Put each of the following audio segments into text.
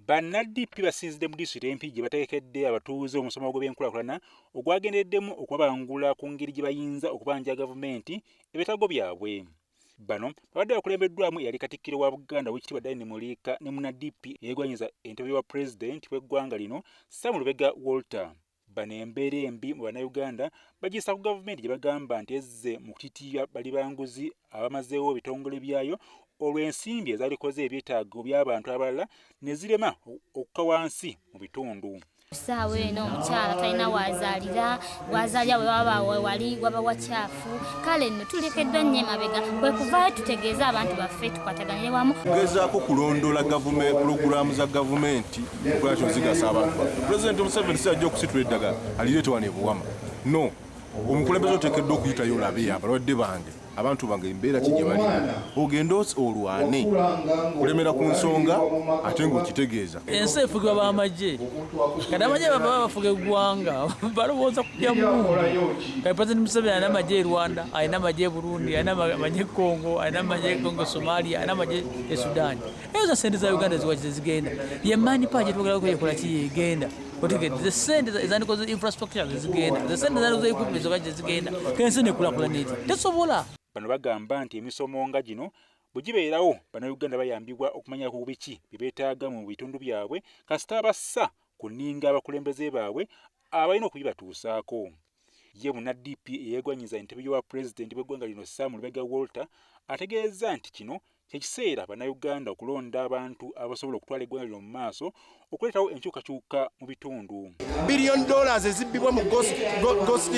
Banna-DP basinzidde mu disitulikiti e Mpigi gye bategekedde abatuuze omusomo gw'ebyenkulaakulana ogwagendereddemu okubabangula ku ngeri gye bayinza okubanja gavumenti ebyetaago byabwe. Bano babadde bakulembeddwamu eyali Katikkiro wa Buganda Oweekitiibwa Daniel Muliika ne munna-DP eyeegwanyiza entebe y'obwa Pulezidenti w'eggwanga lino Sam Lubega Walter. Bano embeera embi mu Bannayuganda bagiyisa ku gavumenti gye bagamba nti ezze mu kutitiibya balibanguzi abamazeewo ebitongole byayo olwo ensimbi ezalikoze ebyetaago by'abantu abalala ne zirema okukka wansi mu bitundu. Essaawa eno omukyala talina wazaalira, wazaalira we waba wali waba wakyafu. Kale nno tulekeddwa nnyo emabega, kwe kuvaayo tutegeeze abantu baffe tukwataganire wamu. Kugezaako kulondoola pulogulaamu za gavumenti okulaba kino zigasa abantu baffe. Pulezidenti Museveni si ajja okusitula eddagala alireete wano e Buwama. No, omukulembeze oteekeddwa okuyitayo olabe abalwadde bange, abantu bange embeera ki gye balimu, ogende olwane kulemera ku nsonga ate ng'okitegeeza. Ensi efugibwa b'amagye, kati amagye baba bafuga eggwanga balowooza kujja mundu. Kati President Museveni alina amagye e Rwanda, alina amagye e Burundi, alina amagye e Congo, alina amagye e Congo Somalia, alina amagye e Sudan. Ezo sente za Uganda ziwa zigenda. Ye money power gyetwogerako yekola ki yegenda. Otegedde ze sente ezandikoze infrastructure zezigenda, ze sente ezandikoze equipment zoka gyezigenda. Kensi nekulakulana eti tesobola. Bano bagamba nti emisomo nga gino bwe gibeerawo Bannayuganda bayambibwa okumanya ku biki bye beetaaga mu bitundu byabwe kasita bassa ku nninga abakulembeze baabwe abalina okubibatuusaako. Ye munna DP eyeegwanyiza entebe y'obwa pulezidenti bw'eggwanga lino Sam Lubega Walter ategeezza nti kino kye kiseera Bannayuganda okulonda abantu abasobola okutwala eggwanga lino mu maaso okuleetawo enkyukakyuka mu bitundu. Billion dollars ezibbibwa mu ghost, ghost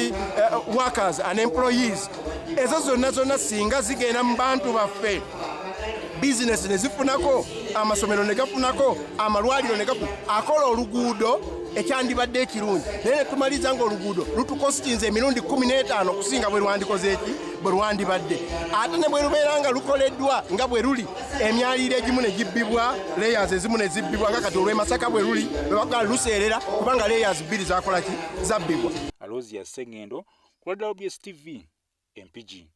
workers and employees ezo zonna zonna singa zigenda mu bantu baffe, bizinesi ne zifunako, amasomero ne gafunako, amalwaliro ne gafuna, akola oluguudo ekyandibadde ekirungi, naye ne tumaliza ng'oluguudo lutukositinze emirundi 15 okusinga bwe lwandikoze eki bwe lwandibadde, ate ne bwe lubeera nga lukoleddwa nga bwe luli, emyaliiro egimu ne gibbibwa, layers ezimu ne zibbibwa, nga kati olw'e Masaka bwe luli bwe bakugaa luseerera kubanga layers 2 zakola ki, zabbibwa. Aloysius Ssengendo ku lwa WBS TV e Mpigi.